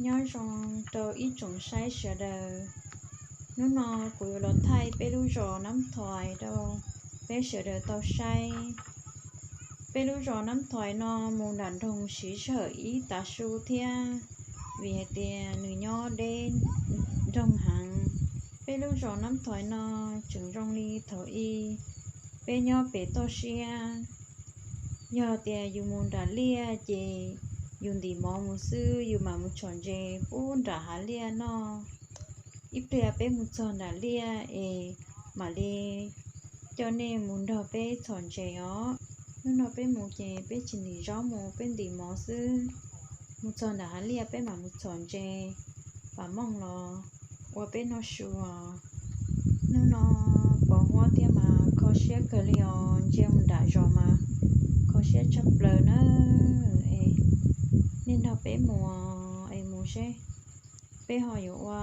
Nyob zoo rau ib tsoom saib sawv daws. Hnub no kuv yuav los thaij peb lub zos Nab Thoi rau peb sawv daws tau saib. Peb lub zos Nab Thoi no mus nram nroog Siv Sawm ib tav su thiab, vim hais tias nws nyob deb nroog heev. Peb lub zos Nab Thoi no tseem zoo li thaum ub peb nyob pem toj siab. Yog tias yus mus nram liaj ces yus ntim mov mus xwb, yus mam mus txhom ntses pub nram hav liaj noj. Ib pliag peb mus txog nram liaj es mam li coj nej mus nrog peb txhom ntses os. Hnub no peb mus ces peb tsis ntim zaub mus, peb ntim mov xwb. Mus txog nram hav liaj peb mam mus txhom ntses, pam mooj los ua peb noj su os. Hnub no pos huab thiab mas kho siab kawg li os, ntsia mus nram zos mas kho siab tshaj plaws na. Es nej nrog peb mus es mus seb peb ho yuav ua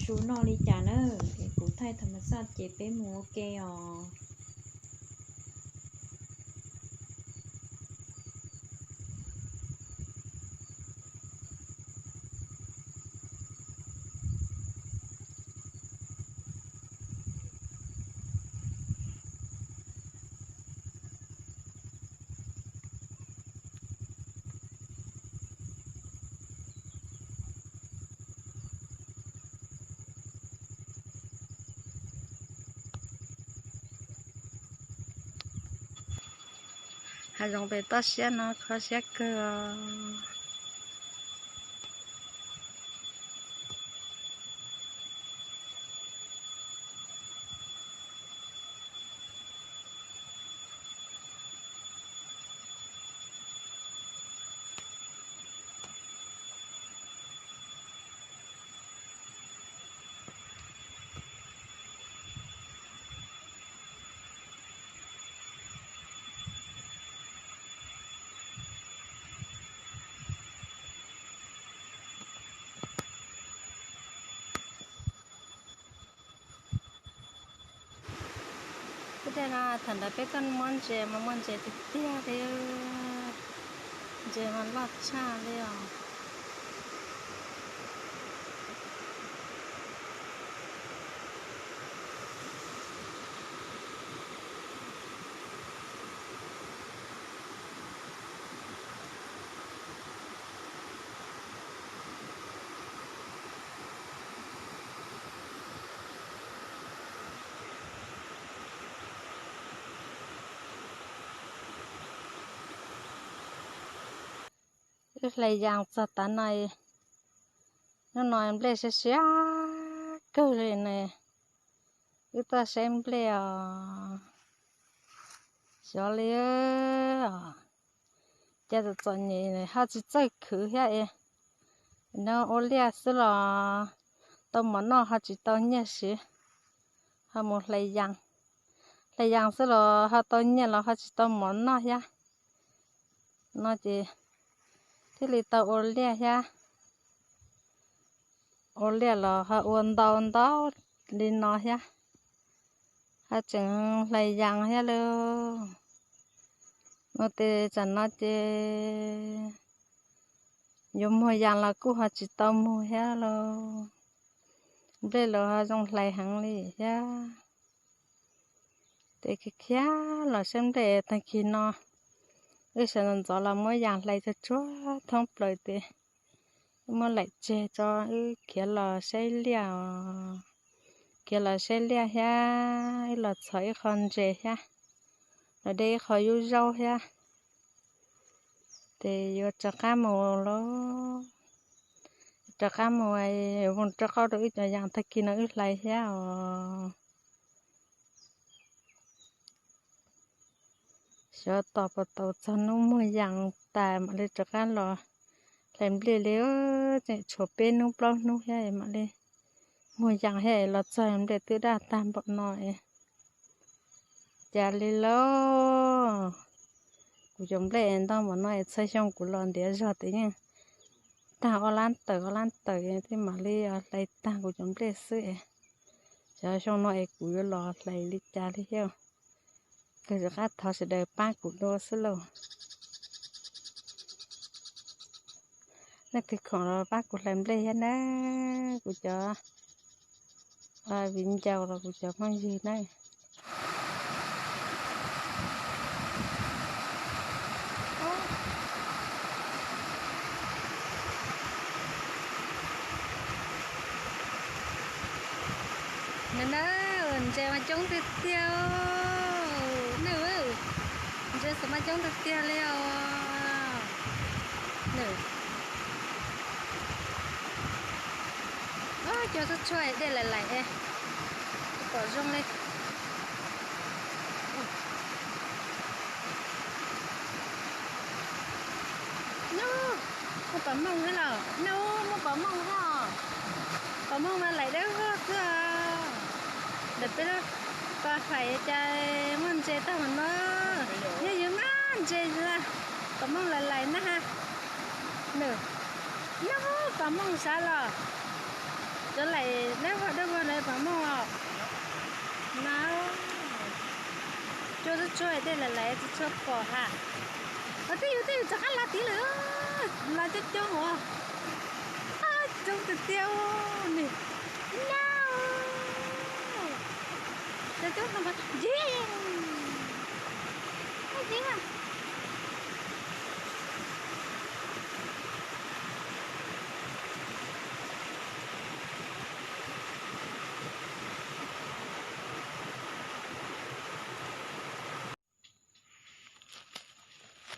su noj li cas na. Es kuv thaij tham mas xaj ces peb mus ua ke os. Hav zoov pem toj siab no kho siab kawg. Ub, thaum ntawd peb tuaj muab ntses mas muaj ntses tiag tiag li. Ntses mas loj tshaj li os. Wb hlais yas txog tav no, hnub no nplej siab siab kawg li ne. Wb tuaj saib nplej os. Xyov li os, cas txom txom nyem ho tsis txawj khwv thiab es, no ua liaj xwb los tau mov noj ho tsis tau nyiaj siv, ho mus hlais yas, hlais yas xwb los ho tau nyiaj los ho tsis tau mov noj thiab. No ces thiaj li tau ua liaj thiab, ua liaj los ho ua ntau ntau li no thiab, ho tseem hlais yas thiab lauj. No ces tsam no ces yuav muag yas los kuj ho tsis tau muag thiab lauj. Nplej los ho zoo hlais heev li thiab. Ces khiav khiav los saib nplej tag kis no, wb sawv ntxov ntxov los muab yas hlais tsuag tsuag thoob plaws ces wb muab laim tseg tso, wb khiav los saib liaj os. Khiav los saib liaj thiab wb los txhom ib qho ntses thiab, los de ib qho yub zaub thiab. Ces yuav rov qab mus lauj. Rov qab mus, mus rau qauj rau wb cov yas tag kis no wb hlais thiab os. Xyov tos puas tau txog hnub muag yas tas mam li rov qab los hlais nplej li. Tseem tshuav peb hnub plaub hnub thiab mam li muag yas thiab, los txog nplej twb daj tag npaum no es. Cas li lauj, kuv cov nplej ntau npaum no es txhua xyoo kuv los ntiav zog ces yeej tag ob lab tawm ob lab tawm thiaj mam li hlais tag kuv cov nplej xwb es. Xyov xyoo no es kuv yuav los hlais li cas li thiab. Kawg rov qab thov sawv daws pab kuv dua xwb lauj. Leej twg khoom los pab kuv hlais nplej thiab na, kuv cov viv ncaus los kuv cov phooj ywg na. Nws na, ntses mas coob tiag tiag. Nws, ntses xav mas coob tiag tiag li os. Nws, cua tsuag tsuag dej lais lais, pom zoo li. Nub, muaj pom mooj thiab los? Nub, muaj pom mooj thiab os. Pom mooj mas lais dawb vog xwb. Ntawm peb lub pas fais cas muaj ntses tag mus no. Yog yus maj ntses, pom mooj lais lais na ha. Nws, nub, pom mooj sav los? Cov lais dawb vog dawb vog na pom mooj os. Na, cua tsuag tsuag dej lais lais tsis tshua pom ha. Os, twb yus twb yus rov qab los tid lawm. Los coob coob os. Coob tiag tiag. Nws, na, coob coob, ntses, ntses.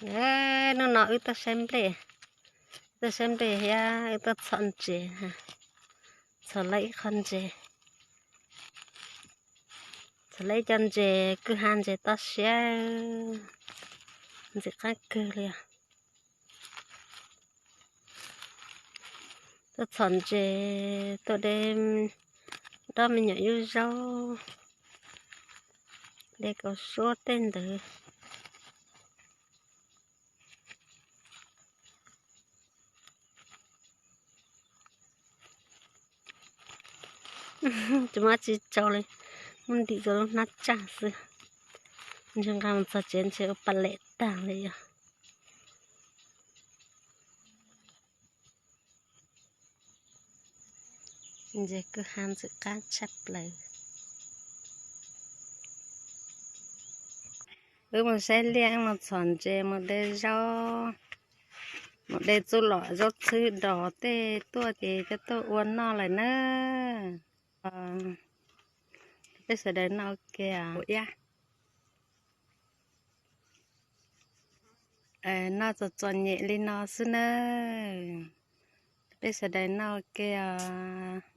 Hnub no wb tuaj saib nplej, tuaj saib nplej thiab wb tuaj txhom ntses, txhom lawm ib qho ntses, txhom lawm ib co ntses kwj ha ntses toj siab, ntxim qab kawg li os. Tuaj txhom ntses, tuaj de dob me nyuam yub zaub, de kaus suab tej ntawd. Tsis muaj tsis tsau li, muab ntim rau lub hnab tsaj xwb. Ntshe nqa mus txog tsev ntshe ua pas lem tag li yog. Ntses kwj ha ntxim qab tshaj plaws. Wb mus saib liaj, wb mus txhom ntses, mus de zaub, mus de txuj lom zaub txhwb dos tej tuaj ces coj tuaj ua noj lawm na. Peb sawv daws noj ua ke os. Noj txom txom nyem li no xwb nawb. Peb sawv daws noj ua ke os.